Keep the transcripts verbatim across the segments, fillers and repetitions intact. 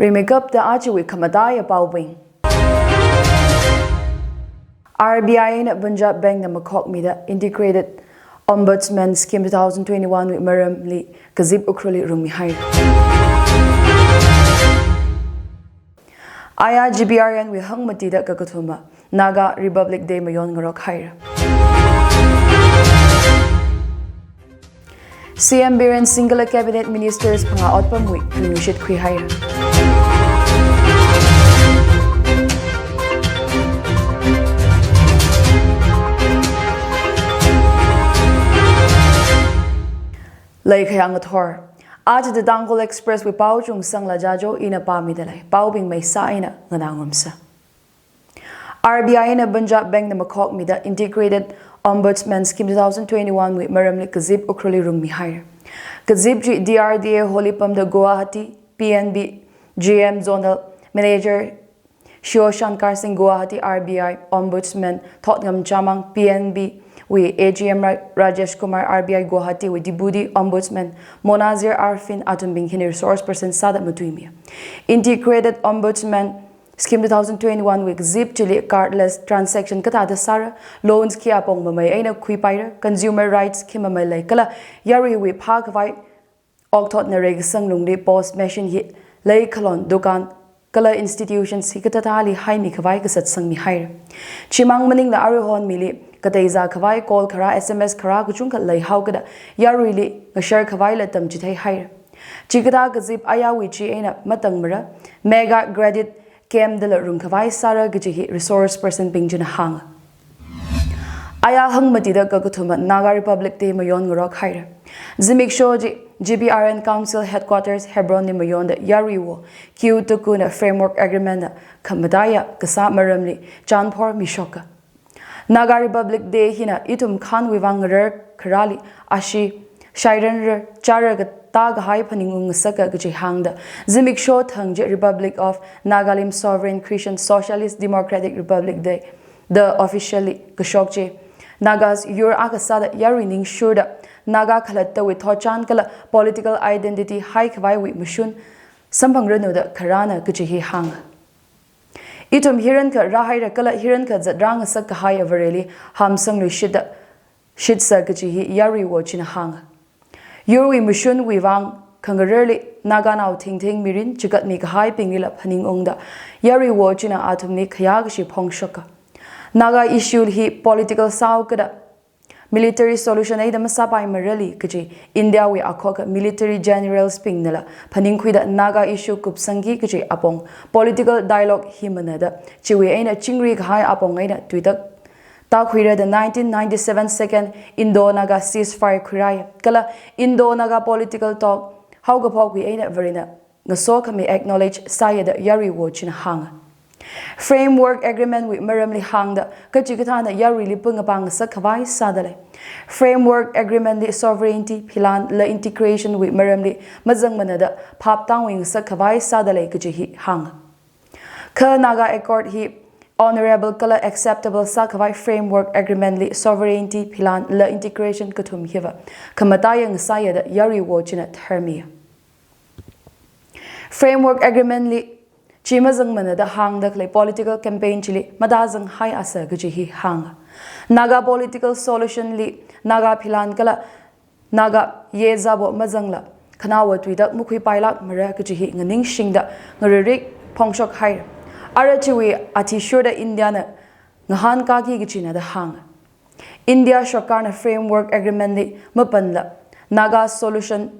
Rimeikapta ajawui khamataiya paobing. R B I eina Punjab Bank na makhokmida Integrated Ombudsman Scheme two thousand twenty-one wui maramli kazip Ukhrulli rungmihaira. Aya G B R N wui hangmatida kakathuma Naga Republic Day mayon ngarokhaira. C M Biren Singh kala Cabinet Ministers phangā otpamwui tuingashit khuihaira. Leikhayang ngathor. Aja The Tangkhul Express wui pao chungsangla jajo ina pāmidalei. Paobing maisa eina nganā ngarumsa. R B I eina Punjab Bank na makhokmida Integrated Ombudsman Scheme two thousand twenty-one wui maramli kazip Ukhrulli rungmihaira. Kazip chi D R D A Holi pamda Guwahati, P N B G M Zonal Manager Shio Shankar Singh Guwahati R B I, Ombudsman Thotngam Chamang P N B wui A G M Ra-, Rajesh Kumar R B I Guwahati wui Deputy Ombudsman Monazir Arfin athumbing hina resource person sāda matuimi. Integrated Ombudsman Scheme two thousand twenty-one wui kazip chili cardless transaction kathāda sāra, loans khi apong mamei eina khuipaira, consumer rights khi mamei lei kala yaruiwui phākhavai okthotna reikasang lungli post machine hi leikhalon dukan kala institutions hi katathāli haimikhavai kasatsangmihaira. Chimang maningla aruihon mili kateizā khavai call kharā, S M S kharā kachungkha leihaokada yaruili ngashar khavaila tamchitheihaira. Chikathā kazip ayawui chi eina matangmara, mega credit camp dala rungkhavai sāra kaji hi resource person bing china hānga. Aya hangmatida kakathuma Naga Republic Day mayon ngarokhaira. Zimiksho chi G B R N Council Headquarters Hebron li mayonda yaruiwo Q Tuku na Framework Agreement na khamataiya kasā maramli chanphor mishoka. Naga Republic Day hina ithum khanwui vang ngarar kharāli ashee, shairanrar, chāra katā kahai phaningung ngasaka kaji hāngda, zimiksho thang chi Republic of Nagalim Sovereign Christian Socialist Democratic Republic Day da officially kashok chi Nagas yur akha sāda yarui ningshurda Naga khalattawui thotchan kala political identity haikhavaiwui mashun samphangranu da kharāna kaji hi hānga. Ithum hirankha rāhaira kala hirankha zatrā ngasak kahai Vareli hamsangluishitda shitsa kaji hi yaruiwo china hānga. Yurwui mashunwui vang khangararli Naganao thingthing mirin chigatmi kahaibinglila phaningungda yaruiwo china athumli khayā kashi phongshoka. Naga issue hi political sāhaokada military solution eina masāpaimarali kaji India wui akhokha military generals bingnala phaningkhuida Naga issue kupsangki kaji apong political dialogue hi manada chiwui eina chingri kahai apong eina tuitak tākhuira da nineteen ninety-seven Second Indo-Naga Ceasefire khuirai kala Indo-Naga political talk haokaphokwui eina Varena ngasokhami acknowledge sāya da yaruiwo china hānga. Framework Agreement wui maramli hāngda kachikathāna yaruili pungapang ngasak khavai sādalei. Framework Agreement li sovereignty, philan la integration wui maramli mazangmanada phaptangwui ngasak khavai sādalei kaji hi hānga. Kha Naga Accord hi honorable kala acceptable sākhavai Framework Agreement li sovereignty, philan la integration kathum hiva khamataiya ngasāya da yaruiwo china tharmiya. Framework Agreement li chi mazangmanada hāngda khalei political campaign chili matāzanghaiasa kaji hi hānga. Naga political solution li Naga philan kala Naga yezabo mazangla khanaowa tuitak makhuipailākmara kaji hi nganingshingda ngaririk phongshokhaira. Ara chiwui athishurda India na ngahānkaki kajina da hānga. India sarkarna Framework Agreement li mapanla Naga solution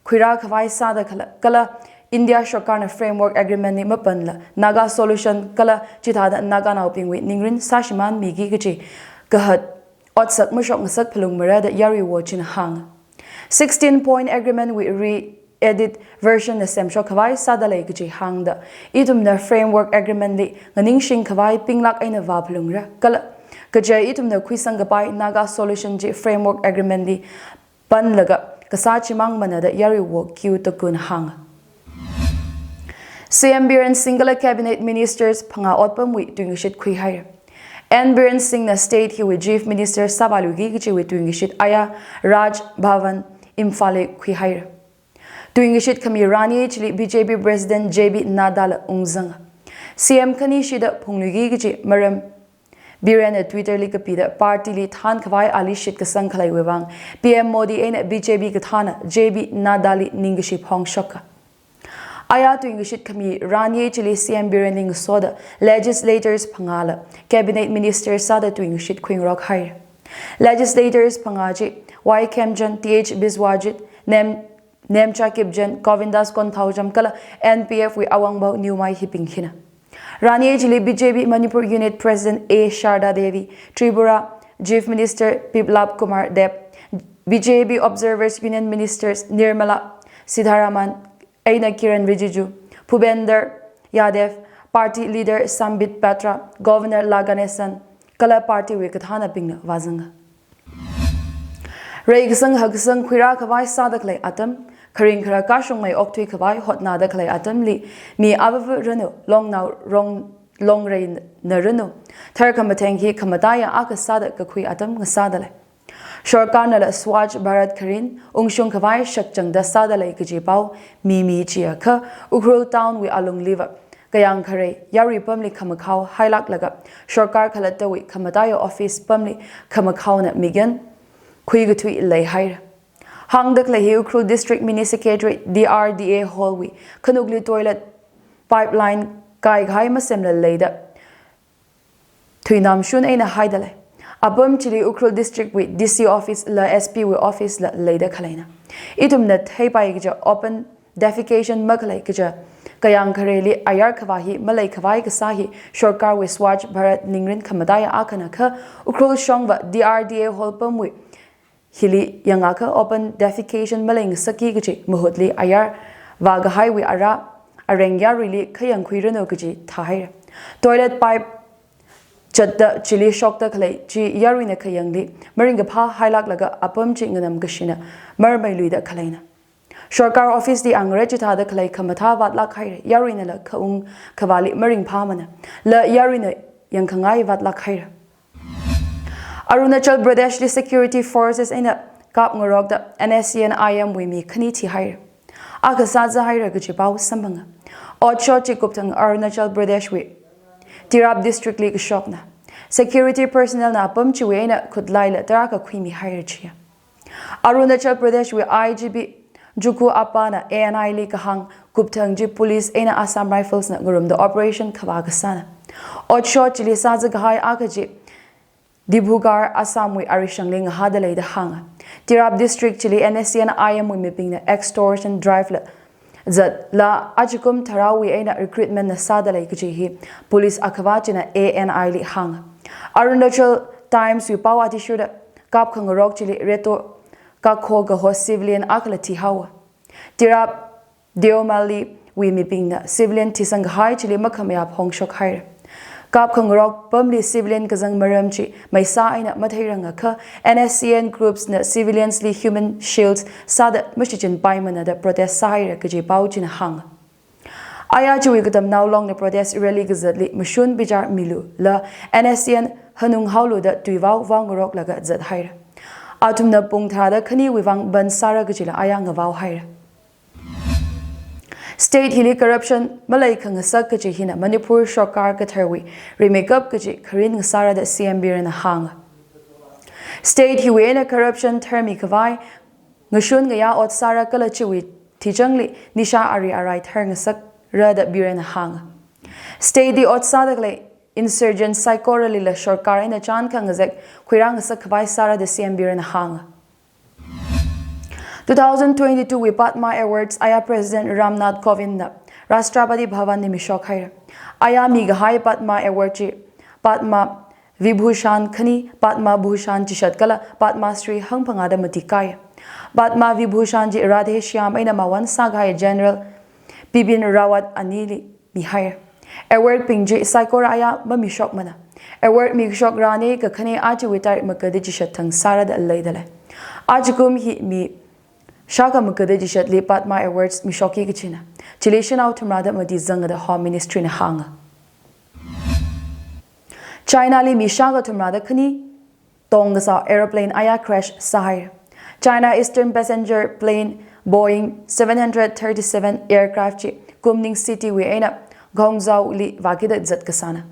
khuirā khavai sāda kala, kala India sarkarna Framework Agreement li mapanla Naga solution kala chithāda Naganaobingwui ningrin sāshimānmiki kaji kahat otsak mashok ngasak phalungmara da yaruiwo china hānga. Sixteen Point Agreement wui re-edit version na semshok khavai sādalei kaji hāngda, ithumna Framework Agreement li nganingshing khavai pinglāk eina vāphalungra kala kaja ithumna khuisang kapai Naga solution chi Framework Agreement li panlaga kasā chimang manada yaruiwo Q Tuku na hānga. C M Biren Singh kala Cabinet Ministers phangā otpamwui tuingashit khuihaira. N Biren Singh na state hiwui Chief Minister sāpailuiki kajiwui tuingashit aya Raj Bhavan Imphal li khuihaira. Tuingashit khami rani chili B J P President J P Nadda la ungzanga. C M khanishida phungluiki kaji maram Birenna Twitter li kapida party li thankhavai ali shitkasang khaleiwui vang P M Modi eina B J P kathāna J P Nadda li ningkashi phongshoka. Aya tuingashit khami rani chili C M Birenli ngasoda legislators phangā la cabinet minister sāda tuingashit khuingarok haira. Legislators phangā chi Y Khemchand, Th Biswajit, Nem Nemcha Kipgen, Govindas Konthoujam kala N P F wui Awangbow Newmai hibing hina. Rani chili B J P Manipur Unit President A Sharda Devi, Tripura Chief Minister Biplab Kumar Deb, B J P Observers Union Ministers Nirmala Sitharaman eina Kiren Rijiju, Bhupender Yadav, Party Leader Sambit Patra, Governor La Ganesan, kala party wui kathānabingna vāzanga. Reikasang hakkasang khuirākhavai sāda khalei atam, kharing khara kashungmei okthuikhavai hotnāda khalei atamli, mi avava ranu, longnao rong, longreina ranu, tharkhamatheng hi khamataiya akha sāda kakhui atam ngasāda lei. Sorkarna la Swachh Bharat kharin ungshungkhavai shakchangda sāda lei kaji pao mimi chiakha, Ukhrul Town wui alungli va Kayang kharei yarui pamli khamakhao hailāklaga, sorkar khalattawui khamataiya office pamli khamakhaona migyan khuikathui leihaira. Hāngda khalei hi Ukhrul District Mini Secretariat D R D A Hall wui khanukli toilet pipeline kaikhai masemla leida thuinamshun eina haida lei. Apam chili Ukhrul District wui D C office la S P wui office la leida khaleina. Ithumna theipai kaja open defecation makhalei kaja kayang khareili ayar khavā hi maleikhavai kasā hi sorkarwui Swachh Bharat ningrin khamataiya akhana kha, Ukhrul shongva D R D A Hall pamwui hili yangakha open defecation maleingasakki kaji mahutli ayar vākahaiwui ara areng yaruili khayang khuiranu kaji thāhaira. Toilet pipe chatda chili shokda khalei chi yaruina khayangli maringkaphā hailāklaga apam chi nganamkashina marmeiluida khaleina. Sorkar office li angre chithāda khalei khamathā vātlāk haira, yaruina la khaung khavāli maringphāmana, la yaruina yangkhangai vātlāk haira. Arunachal Pradesh li security forces eina kapngarokda N S C N I M wui mi khani thihaira. Akha sāzāhaira kaji pao samphanga. Otshot chi kupthang Arunachal Pradesh wui Tirap district li kashokna. Security personnel na apam chiwui eina khutlai la tarākha khuimihaira chiya. Arunachal Pradesh wui I G P Juku Appa na A N I li kahāng kupthang chi police eina Assam Rifles na ngarumda operation khavā kasāna. Otshot chili sāzākahai akha chi Dibrugarh, Assam wui arishangli ngahāda leida hānga. Tirap district chili N S C N I M wui mibingna extortion drive la zatla ajakum tharāwui eina recruitment na sāda lei kaji hi police akhavā china A N I li hānga. Arunachal Times wui pao athishurda kapkhangarok chili reto kakho kaho civilian akhala thihaowa. Tirap Deomali wui mibingna civilian thisangkahai chili makhamayā phongshok haira. Kapkhangarok pamli civilian kazang maram chi meisā eina matheirangakha N S C N groups na civilians li human shields sāda mashichinpaimana da protest sāhaira kaji pao china hānga. Aya chiwui katamnao longna protest rally kazatli mashun bichar milu la N S C N hanung haolu da tuivao vaongaroklaga zathaira. Athumna pung tharāda khaniwui vang bandh sāra kajila aya ngavaohaira. State hili corruption maleikhangasak kaji hina Manipur sorkar katharwui rimeikap kaji kharin ngasāra da C M Birenna hānga. State hiwui eina corruption tharmikhavai ngashun ngayā ot sāra kala chiwui thichangli nisha ari arai tharngasakra da Birenna hānga. State li ot sāda khalei insurgent saikoralila sorkar eina chān khangazek khuirāngasak khavai sāra da C M Birenna hānga. Two thousand twenty-two wui Padma Awards aya President Ram Nath Kovind na Rashtrapati Bhavan li mishok haira. Aya mikahai Padma Award chi Padma Vibhushan khani, Padma Bhushan chishat kala Padma Shri hangphangāda matikkaiya. Padma Vibhushan chi Radhe Shyam eina mawon sākahai General Bipin Rawat anili mihaira. Award bing chi saikora aya mamishokmana. Award mikashok rani kakhane achiwui tarik makada chishat thang sāra da leida lei. Ajakum hi mi shākha makada chishatli Padma Awards mishokki kachina. Chili shanao thumrāda mati zanga da Home Ministry na hānga. China li mi shākha thumrāda khani tongkasā aeroplane aya crash sāhaira. China Eastern passenger plane Boeing seven hundred thirty-seven aircraft chi Kunming City wui eina Guangzhou li vākida zat kasāna.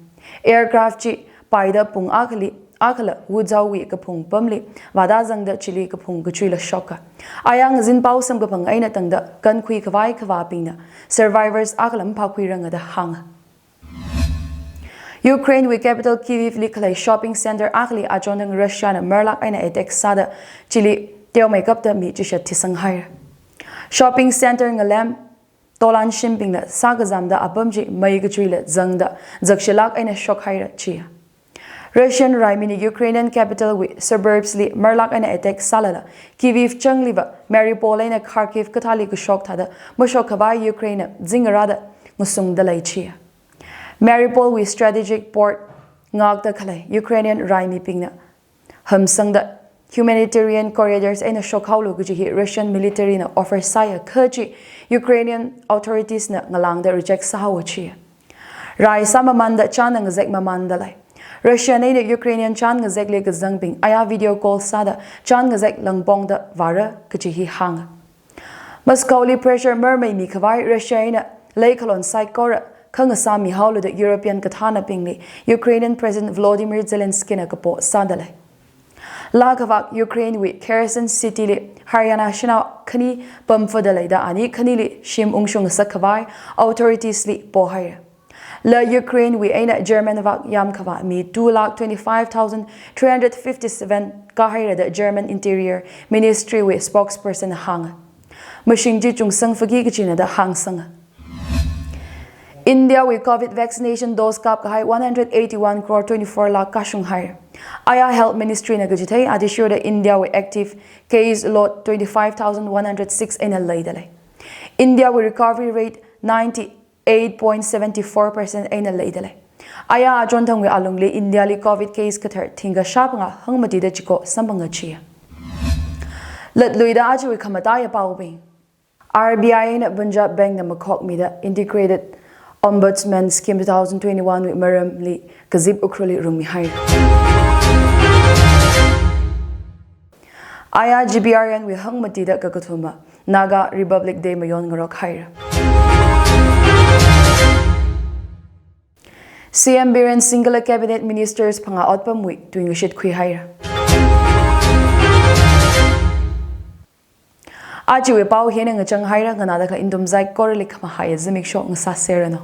Aircraft chi paida pung akhali, akhala Wuzhou wui kaphung pamli vāda zangda chili kaphung kachuila shoka. Aya ngazin pao samkaphang eina tangda kankhui khavai khavābingna survivors akhala maphākhuiranga da hānga. Ukraine wui capital Kyiv li khalei shopping center akhali achonthang Russia na marlak eina attack sāda chili teomeikapta mi chishat thisanghaira. Shopping center ngalem tolan shimbingna sākazamda apam chi mei kachuila zangda zakshilak eina shokhaira chiya. Russian raimina Ukrainian capital wui suburbs li marlak eina attack sālala Kyiv changliva Mariupol eina Kharkiv kathāli kashok thāda mashok khavai Ukraine na zingarāda ngasungda lei chiya. Mariupol wui strategic port ngakta khalei Ukrainian raimibingna hamsangda humanitarian corridors eina shokhaolu kaji hi Russian military na offer sāya kha chi Ukrainian authorities na ngalāngda reject sāhaowa chiya. Rai sāmamanda chānna ngazek mamanda lei. Russia na eina Ukrainian chān ngazekli kazangbing aya video call sāda chān ngazek langpongda vāra kaji hi hānga. Moscow li pressure marmeimi khavai Russia eina leikhalon saikora khangasā mihaolu da European kathānabingli Ukrainian President Volodymyr Zelensky na kapo sāda lei. Laa kavak Ukraine wui Kherson City li Haryana shanao khani pamfada leida ani khanili shim ungshung ngasak khavai authorities li pohaira. La Ukraine wui eina German vak yamkhavā mi two lakh twenty-five thousand three hundred fifty-seven kāhaira da German Interior Ministry wui spokesperson hānga. Mashing chi chungsang faki kachina da hāngsanga. India wui covid vaccination dose kāpkahai one hundred eighty-one crore twenty-four lakh kāshunghaira. Aya Health Ministry na kachithei athishurda India wui active case load twenty-five thousand one hundred six eina leida lei. India wui recovery rate ninety-eight point seven four percent eina leida lei. Aya achonthangwui alungli India li covid case kathar thingkha shāphangā hangmatida chiko samphanga chiya. Latluida ajawui khamataiya paobing. R B I eina Punjab Bank na makhokmida Integrated Ombudsman Scheme two thousand twenty-one wui maramli kazip Ukhrulli rungmihaira. Aya G B R N wui hangmatida kakathuma Naga Republic Day mayon ngarokhaira. C M Biren Singh kala Cabinet Ministers phangā otpamwui tuingashit khuihaira. Ajawui pao hina ngachanghaira, nganāda kha indum zaikorali khamahaiya zimiksho ngasāserranu.